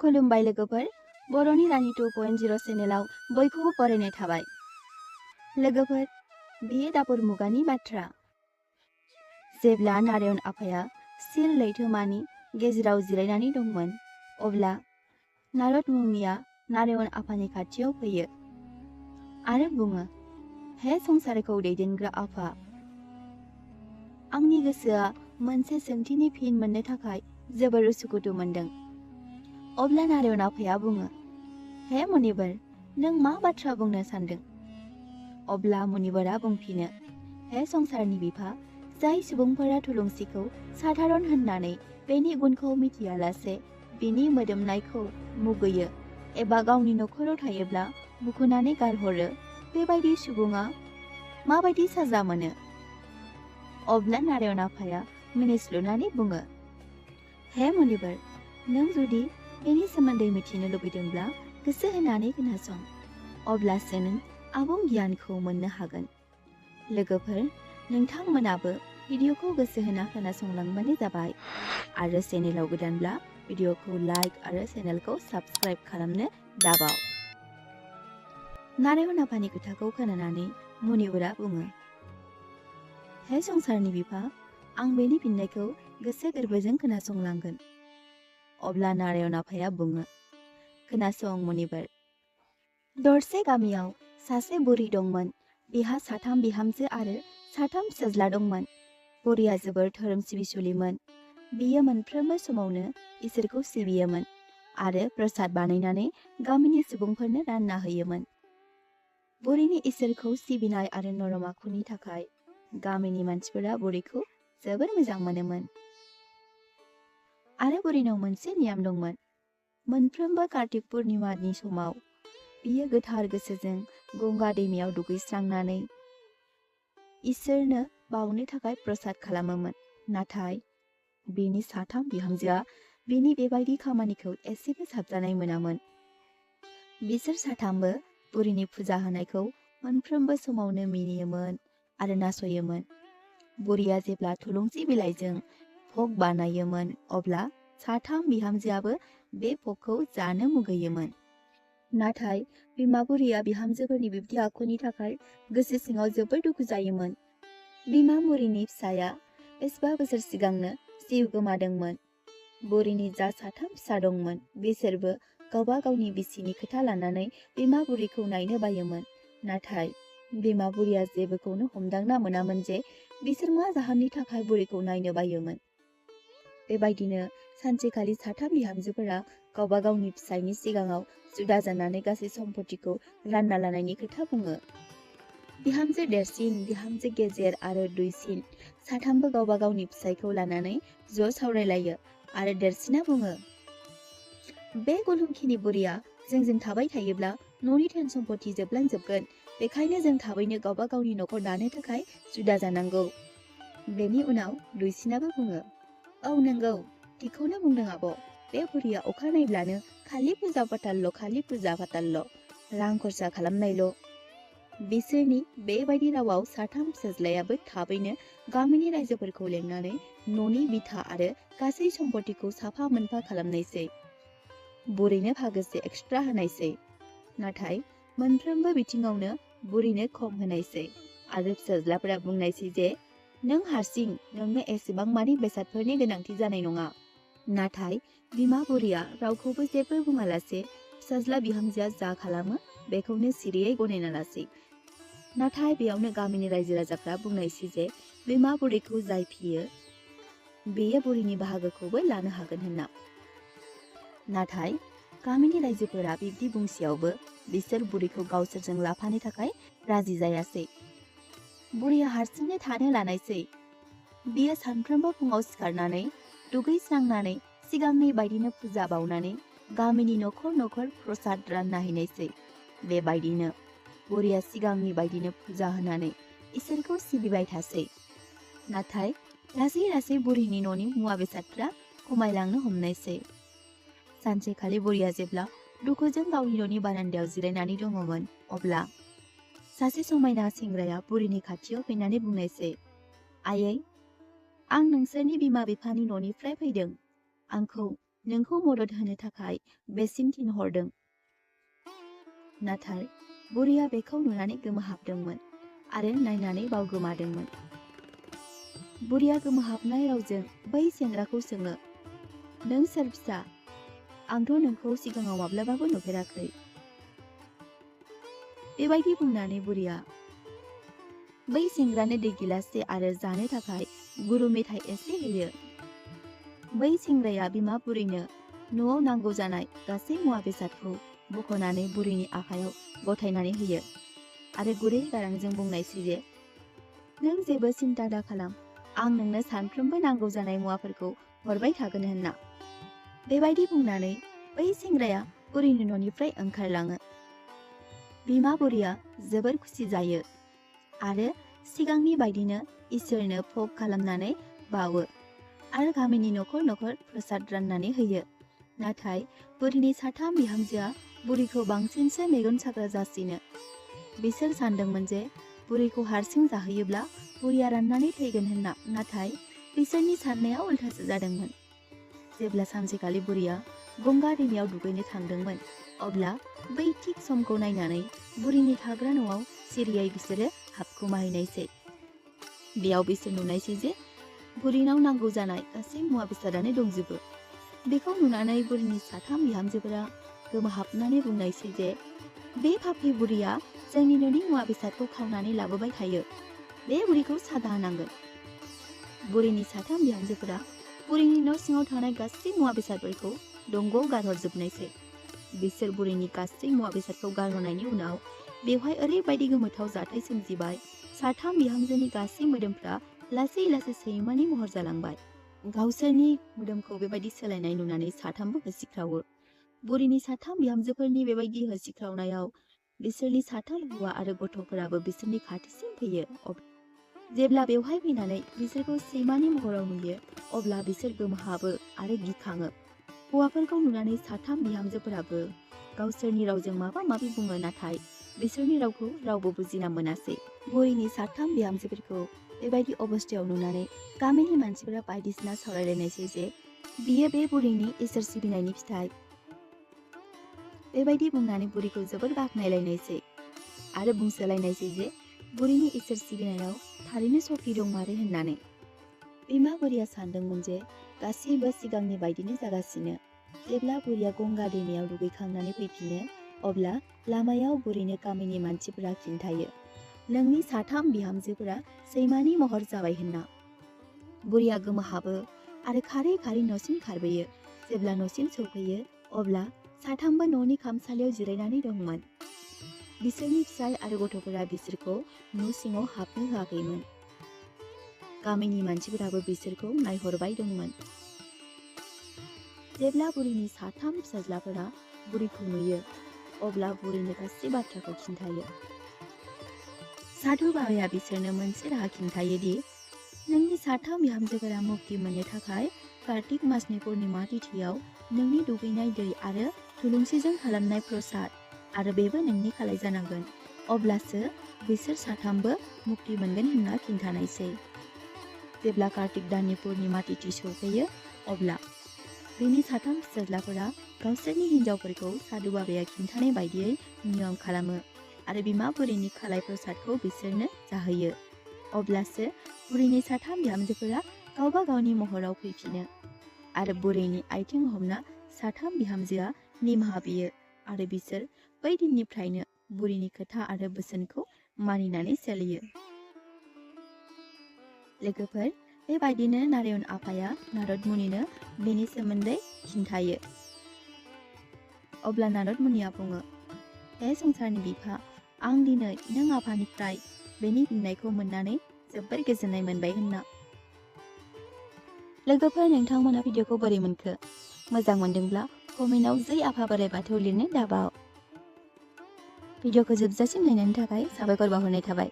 खुलुमबाय लोगोफोर, बर'नि रानि 2.0 चेनेलाव बयखौबो बरायनाय थाबाय। लोगोफोर, बेयो दापर मुगानि बाथ्रा। जेब्ला नारायण आफाया सिल लैथोमानि गेजेराव जिरायनानै दंमोन, अब्ला नारद मुंनिया नारायण आफानि खाथियाव फैयो आरो बुङो, हे संसारखौ दैदेनग्रा आफा, आंनि गोसोआ मोनसे सोंथिनि फिन मोननो थाखाय जोबोर उसुखुथु मोनदों। अब्ला नारायण आफाया बुङो, हे मुनिवर, नों मा बाथ्रा बुंनो सानदों? अब्ला मुनिवरा बुंफिनो, हे संसारनि बिफा, जाय सुबुंफोरा थुलुंसिखौ साधारन होननानै बेनि गुनखौ मिथियालासे बिनि मोदोमनायखौ मुगैयो एबा गावनि नखराव थायोब्ला बुखुनानै गारहरो, बेबायदि सुबुङा माबायदि साजा मोनो? अब्ला नारायण आफाया मिनिस्लुनानै बुङो, हे मुनिवर, नों जुदि बेनि सोमोन्दै मिथिनो लुबैदोंब्ला गोसो होनानै खोनासं, अब्लासो नों आबुं गियानखौ मोननो हागोन। लोगोफोर, नोंथांमोनाबो भिडिअखौ गोसो होना खोनासंलांबानो जाबाय आरो चेनेलाव गोदानब्ला भिडिअखौ लाइक आरो चेनेलखौ साबस्क्राइब खालामनो दाबाव। नारायण आफानि खोथाखौ खोनानानै मुनिवरा बुङो, हे संसारनि बिफा, आं बेनि फिननायखौ गोसो गोरबोजों खोनासंलांगोन। अब्ला नारायण आफाया बुङो, खोनासं मुनिवर, दरसे गामियाव सासे बुरि दंमोन। बिहा 3 बिहामजो आरो 3 फिसाज्ला दंमोन। बुरिया जोबोर धोरोम सिबिसुलिमोन। बियो मोनफ्रोमबो समावनो इसोरखौ सिबियोमोन आरो प्रसाद बानायनानै गामिनि सुबुंफोरनो रानना होयोमोन। बुरिनि इसोरखौ सिबिनाय आरो नरम आखुनि थाखाय गामिनि मानसिफोरा बुरिखौ जोबोर मोजां मोनोमोन। आरो बुरिनाव मोनसे नियम दंमोन। मोनफ्रोमबो कार्तिक पुर्णिमानि समाव बियो गोथार गोसोजों गंगा दैमायाव दुगैस्रांनानै इसोरनो बावनो थाखाय प्रसाद खालामोमोन। नाथाय बिनि 3 बिहामजोआ बिनि बेबायदि खामानिखौ एसेबो साबजानाय मोनामोन। बिसोर 3बो बुरिनि फुजा होनायखौ मोनफ्रोमबो समावनो मिनियोमोन आरो नासयोमोन। बुरिया जेब्ला थुलुंसि बिलाइजों भग बानायोमोन, अब्ला 3 बिहामजोआबो बे भगखौ जानो मुगैयोमोन। नाथाय बिमा बुरिया बिहामजोफोरनि बिब्दि आखुनि थाखाय गोसो सिङाव जोबोर दुखु जायोमोन। बिमा बुरिनि फिसाया बेसेबा बोसोर सिगांनो जिउ गोमादोंमोन। बुरिनि जा 3 फिसा दंमोन, बिसोरबो गावबा गावनि बिसिनि खोथा लानानै बिमा बुरिखौ नायनो बायोमोन। नाथाय बिमा बुरिया जेबोखौनो हमदांना मोनामोन जे बिसोर मा जाहोननि थाखाय बुरिखौ नायनो बायोमोन। बेबायदिनो सानसेखालि 3 बिहामजोफोरा गावबा गावनि फिसायनि सिगाङाव जुदा जानानै गासै सम्पतिखौ रानना लानायनि खोथा बुङो। बिहामजो देरसिन, बिहामजो गेजेर आरो दुइसिन 3बो गावबा गावनि फिसायखौ लानानै ज' सावरायलायो आरो देरसिना बुङो, बे गुलुंखिनि बुरिया जोंजों थाबाय थायोब्ला न'नि धोन सम्पति जोबलांजोबगोन। बेखायनो जों थाबैनो गावबा गावनि न'खर दानो थाखाय जुदा जानांगौ। बेनि उनाव दुइसिनाबो बुङो, औ नंगौ, थिगखौनो बुंदों आब'। बे बुरिया अखा नायब्लानो खालि फुजा फाथालल', रां खरसा खालामनायल'। बिसोरनि बेबायदि रावाव 3 फिसाज्लायाबो थाबैनो गामिनि रायजोफोरखौ लेंनानै न'नि बिथा आरो गासै सम्पतिखौ साफा मोनफा खालामनायसै। बुरिनो भागोसे एक्सट्रा होनायसै। नाथाय मोनफ्रोमबो बिथिङावनो बुरिनो खम होनायसै आरो फिसाज्लाफोरा बुंनायसै जे नों हारसिं, नोंनो एसेबां मानि बेसादफोरनि गोनांथि जानाय नङा। नाथाय बिमा बुरिया रावखौबो जेबो बुङालासे फिसाज्ला बिहामजोआ जा खालामो बेखौनो सिरियै गनायना लासै। नाथाय बेयावनो गामिनि रायजो राजाफ्रा बुंनायसै जे बिमा बुरिखौ जाय फियो बेयो बुरिनि बाहागोखौबो लानो हागोन होनना। नाथाय गामिनि रायजोफोरा बिब्दि बुंसेयावबो बिसोर बुरिखौ गावसोरजों लाफानो थाखाय राजि जायासै। बुरिया हारसिंनो थानो लानायसै। बियो सानफ्रोमबो फुङाव सिखारनानै दुगैस्रांनानै सिगांनि बायदिनो फुजा बावनानै गामिनि नखर नखर प्रसाद रानना हैनायसै। बेबायदिनो बुरिया सिगांनि बायदिनो फुजा होनानै इसोरखौ सिबिबाय थासै। नाथाय लासै लासै बुरिनि न'नि मुवा बेसादफ्रा खमायलांनो हमनायसै। सानसेखालि बुरिया जेब्ला दुखुजों गावनि न'नि बारान्दायाव जिरायनानै दङमोन, अब्ला सासे समायना सेंग्राया बुरिनि खाथियाव फैनानै बुंनायसै, आयै, आं नोंसोरनि बिमा बिफानि न'निफ्राय फैदों। आंखौ नोंखौ मदद होनो थाखाय बेसिम थिनहरदों। नाथाय बुरैया बेखौ नुनानै गोमोहाबदोंमोन आरो नायनानै बावगोमादोंमोन। बुरैया गोमोहाबनाय रावजों बै सेंग्राखौ सोङो, नों सोर फिसा? आंथ' नोंखौ सिगाङाव माब्लाबाबो नुफेराखै। बेबायदि बुंनानै बुरैया बै सेंग्रानो दै गिलाससे आरो जानो थाखाय गुरु मेथाइ एसे होयो। बै सेंग्राया बिमा बुरैनो न'आव नांगौ जानाय गासै मुवा बेसादखौ बख'नानै बुरैनि आखायाव गथायनानै होयो आरो गुरै गारांजों बुंनायसै जे नों जेबो सिन्था दाखालाम, आं नोंनो सानफ्रोमबो नांगौ जानाय मुवाफोरखौ हरबाय थागोन होनना। बेबायदि बुंनानै बै सेंग्राया बुरैनि न'निफ्राय ओंखारलाङो। बिमा बुरैया जोबोर खुसि जायो आरो सिगांनि बायदिनो इसोरनो भग खालामनानै बावो आरो गामिनि न'खर न'खर प्रसाद राननानै होयो। नाथाय बुरैनि साथाम बिहामजोआ बुरैखौ बांसिनसो मेगन साग्रा जासिनो। बिसोर सानदोंमोन जे बुरैखौ हारसिं जाहोयोब्ला बुरैया राननानै थैगोन होनना, नाथाय बिसोरनि साननाया उल्थासो जादोंमोन। जेब्ला सानसेखालि बुरैया गंगा दैमायाव दुगैनो थांदोंमोन, अब्ला बै थिग समखौ नायनानै बुरैनि थाग्रा न'आव सिरियै बिसोरो हाबखुमाहैनायसै। बेयाव बिसोर नुनायसै जे बुरैनाव नांगौ जानाय गासै मुवा बेसादानो दंजोबो। बेखौ नुनानै बुरैनि साथाम बिहामजोफोरा गोमोहाबनानै बुंनायसै जे बे पापि बुरैया जोंनि न'नि मुवा बेसादखौ खावनानै लाबोबाय थायो। बे बुरैखौ साजा होनांगोन। बुरैनि साथाम बिहामजोफोरा बुरैनि न' सिङाव थानाय गासै मुवा बेसादफोरखौ दंग'आव गारहरजोबनायसै। बिसोर बुरैनि गासै मुवा बेसादखौ गारहरनायनि उनाव बेवहाय ओरैबायदि गोमोथाव जाथाय सोमजिबाय, साथाम बिहामजोनि गासै मोदोमफ्रा लासै लासै सैमानि महर जालांबाय। गावसोरनि मोदोमखौ बेबायदि सोलायनाय नुनानै साथामबो होसिख्रावो। बुरैनि साथाम बिहामजोफोरनि बेबायदि होसिख्रावनायाव बिसोरनि साथाम हौवा आरो गथ'फोराबो बिसोरनि खाथिसिम फैयो। जेब्ला बेवहाय फैनानै बिसोरखौ सैमानि महराव नुयो, अब्ला बिसोर गोमोहाबो आरो गिखाङो। हौवाफोरखौ नुनानै साथाम बिहामजोफोराबो गावसोरनि रावजों माबा माबि बुङो, नाथाय बिसोरनि रावखौ रावबो बुजिना मोनासै। बुरैनि साथाम बिहामजोफोरखौ बेबायदि अबस्थायाव नुनानै गामिनि मानसिफोरा बायदिसिना सावरायलायनायसै जे बियो बे बुरैनि इसोर सिबिनायनि फिथाइ। बेबायदि बुंनानै बुरैखौ जोबोर बाख्नायलायनायसै आरो बुंसोलायनायसै जे बुरैनि इसोर सिबिनायाव थारैनो सक्ति दंमारो होननानै। बिमा बुरैया सानदोंमोन जे गासैबो सिगांनि बायदिनो जागासिनो। जेब्ला बुरैया गंगा दैमायाव दुगैखांनानै फैफिनो, अब्ला लामायाव बुरैनो गामिनि मानसिफोरा खिन्थायो, नोंनि साथाम बिहामजोफोरा सैमानि महर जाबाय होनना। बुरैया गोमोहाबो आरो खारै खारै न'सिम खारबोयो। जेब्ला न'सिम सौफैयो, अब्ला साथामबो न'नि खामसालियाव जिरायनानै दंमोन। बिसोरनि फिसाय आरो गथ'फोरा बिसोरखौ न' सिङाव हाबनो होआखैमोन। गामिनि मानसिफोराबो बिसोरखौ नायहरबाय दंमोन। जेब्ला बुरैनि साथाम फिसाज्लाफोरा बुरैखौ नुयो, अब्ला बुरैनो गासै बाथ्राखौ खिन्थायो। साधु बाबाया बिसोरनो मोनसे राहा खिन्थायो दि नोंनि साथाम बिहामजोफोरा मुक्ति मोननो थाखाय कार्तिक मासनि पुर्णिमा तिथियाव नोंनि दुगैनाय दै आरो थुलुंसिजों खालामनाय प्रसाद आरो बेबो नोंनि खालाय जानांगोन, अब्लासो बिसोर साथामबो मुक्ति मोनगोन होनना खिन्थानायसै। जेब्ला कार्तिक दाननि पुर्णिमा तिथि सौफैयो, अब्ला बिनि साथाम फिसाज्लाफोरा गावसोरनि हिन्जावफोरखौ साधु बाबाया खिन्थानाय बायदियै नियम खालामो आरो बिमा बुरैनि खालाय प्रसादखौ बिसोरनो जाहोयो। अब्लासो बुरैनि साथाम बिहामजोफोरा गावबा गावनि महराव फैफिनो आरो बुरैनि आथिं हमना साथाम बिहामजोआ निमाहा बियो आरो बिसोर बै दिननिफ्रायनो बुरैनि खोथा आरो बोसोनखौ मानिनानै सोलियो। लोगोफोर, बेबायदिनो नारायण आफाया नारद मुनिनो बेनि सोमोन्दै खिन्थायो। अब्ला नारद मुनिया बुङो, हे संसारनि बिफा, आं दिनै नों आफानिफ्राय बेनि फिननायखौ मोननानै जोबोर गोजोननाय मोनबाय होनना। लोगोफोर, नोंथांमोना भिडिअखौ बोरै मोनखो? मोजां मोनदोंब्ला कमेन्टआव जै आफा बोराइ बाथौ लिरनो दाबाव। भिडिअखौ जोबजासिम नायनायनि थाखाय साबायखर बावहरनाय थाबाय।